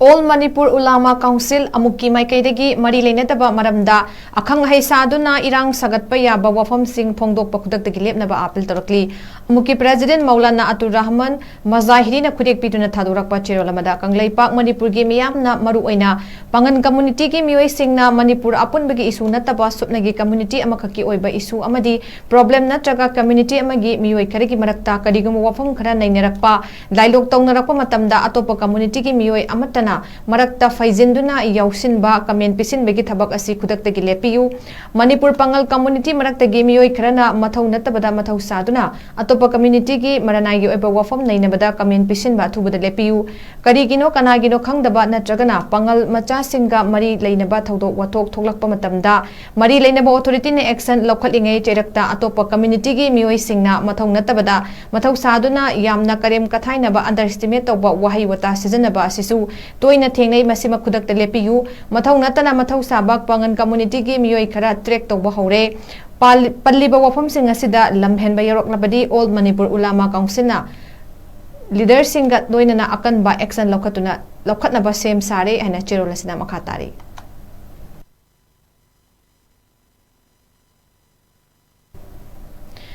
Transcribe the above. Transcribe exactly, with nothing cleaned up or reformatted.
All Manipur Ulama Council, ꯑꯃꯨꯛꯀꯤ ꯃꯥꯏꯀꯩꯗꯒꯤ ꯃꯔꯤ ꯂꯩꯅꯗꯕ ꯃꯔꯝꯗ ꯑꯈꯪ ꯑꯍꯩ ꯁꯥꯗꯨꯅ ꯏꯔꯥꯡ ꯁꯥꯒꯠꯄ ꯌꯥꯕ ꯋꯥꯐꯝꯁꯤꯡ ꯐꯣꯡꯗꯣꯛꯄ ꯈꯨꯗꯛꯇꯒꯤ ꯂꯦꯞꯅꯕ ꯑꯥꯄꯤꯜ ꯇꯧꯔꯛꯂꯤ꯫ ꯑꯃꯨꯛꯀꯤ President ꯃꯧꯂꯥꯅꯥ ꯑꯇꯨꯔ ꯔꯍꯃꯟ ꯃꯖꯥꯍꯤꯔꯤꯅ ꯈꯨꯗꯦꯛ ꯄꯤꯗꯨꯅ ꯊꯥꯗꯣꯔꯛꯄ ꯆꯦꯔꯣꯜ ꯑꯃꯗ ꯀꯪꯂꯩꯄꯥꯛ ꯃꯅꯤꯄꯨꯔꯒꯤ ꯃꯤꯌꯥꯝꯅ, ꯃꯔꯨꯑꯣꯏꯅ ꯄꯥꯉꯟ community ꯒꯤ ꯃꯤꯑꯣꯏꯁꯤꯡꯅ ꯃꯅꯤꯄꯨꯔ ꯑꯄꯨꯟꯕꯒꯤ issue ꯅꯠꯇꯕ ꯁꯨꯞꯅꯒꯤ community ꯑꯃꯈꯛꯀꯤ ꯑꯣꯏꯕ issue ꯑꯃꯗꯤ problem ꯅꯠꯇ꯭ꯔꯒ community ꯑꯃꯒꯤ ꯃꯤꯑꯣꯏ ꯈꯔꯒꯤ ꯃꯔꯛꯇ ꯀꯔꯤꯒꯨꯝꯕ ꯋꯥꯐꯝ ꯈꯔ ꯅꯩꯅꯔꯛꯄ, dialogue ꯇꯧꯅꯔꯛꯄ ꯃꯇꯝꯗ ꯑꯇꯣꯞꯄ community ꯒꯤ ꯃꯤꯑꯣꯏ ꯑꯃꯠꯇꯅ ꯃꯔꯛꯇ ꯐꯩꯖꯤꯟꯗꯨꯅ ꯌꯥꯎꯁꯤꯟꯕ, comment ꯄꯤꯁꯤꯟꯕꯒꯤ ꯊꯕꯛ ꯑꯁꯤ ꯈꯨꯗꯛꯇꯒꯤ ꯂꯦꯞꯄꯤꯌꯨ꯫ ꯃꯅꯤꯄꯨꯔ ꯄꯥꯉꯜ community ꯃꯔꯛꯇꯒꯤ ꯃꯤꯑꯣꯏ ꯈꯔꯅ ꯃꯊꯧ ꯅꯠꯇꯕꯗ ꯃꯊꯧ ꯁꯥꯗꯨꯅ ꯑꯇꯣꯞꯄ community ꯒꯤ ꯃꯔꯅꯥꯏꯒꯤ ꯑꯣꯏꯕ ꯋꯥꯐꯝ ꯅꯩꯅꯕꯗ comment ꯄꯤꯁꯤꯟꯕ ꯑꯊꯨꯕꯗ ꯂꯦꯞꯄꯤꯌꯨ꯫ ꯀꯔꯤꯒꯤꯅꯣ, ꯀꯅꯥꯒꯤꯅꯣ ꯈꯪꯗꯕ ꯅꯠꯇ꯭ꯔꯒꯅ ꯄꯥꯉꯜ ꯃꯆꯥꯁꯤꯡꯒ ꯃꯔꯤ ꯂꯩꯅꯕ ꯊꯧꯗꯣꯛ ꯋꯥꯊꯣꯛ ꯊꯣꯛꯂꯛꯄ ꯃꯇꯝꯗ, ꯃꯔꯤ ꯂꯩꯅꯕ authority ꯅ action ꯂꯧꯈꯠꯂꯤꯉꯩ ꯆꯩꯔꯛꯇ ꯑꯇꯣꯞꯄ community ꯒꯤ ꯃꯤꯑꯣꯏꯁꯤꯡꯅ ꯃꯊꯧ ꯅꯠꯇꯕꯗ ꯃꯊꯧ ꯁꯥꯗꯨꯅ ꯌꯥꯝꯅ ꯀꯔꯦꯝ ꯀꯊꯥꯏꯅꯕ, underestimate ꯇꯧꯕ ꯋꯥꯍꯩ ꯋꯥꯇꯥ ꯁꯤꯖꯤꯟꯅꯕ ꯑꯁꯤꯁꯨ ꯇꯣꯏꯅ ꯊꯦꯡꯅꯩ꯫ ꯃꯁꯤꯃꯛ ꯈꯨꯗꯛꯇ ꯂꯦꯞꯄꯤꯌꯨ꯫ ꯃꯊꯧ ꯅꯠꯇꯅ ꯃꯊꯧ ꯁꯥꯕ ꯄꯥꯉꯟ community ꯒꯤ ꯃꯤꯑꯣꯏ ꯈꯔ track ꯇꯧꯕ ꯍꯧꯔꯦ꯫ ꯄꯥꯜ-, ꯄꯜꯂꯤꯕ ꯋꯥꯐꯝꯁꯤꯡ ꯑꯁꯤꯗ ꯂꯝꯍꯦꯟꯕ ꯌꯥꯎꯔꯛꯂꯕꯗꯤ All Manipur Ulama Council ꯅ leader ꯁꯤꯡꯒ ꯂꯣꯏꯅꯅ ꯑꯀꯟꯕ action ꯂꯧꯈꯠꯇꯨꯅ, ꯂꯧꯈꯠꯅꯕ ꯁꯦꯝ ꯁꯥꯔꯦ ꯍꯥꯏꯅ ꯆꯦꯔꯣꯜ ꯑꯁꯤꯅ ꯃꯈꯥ ꯇꯥꯔꯤ꯫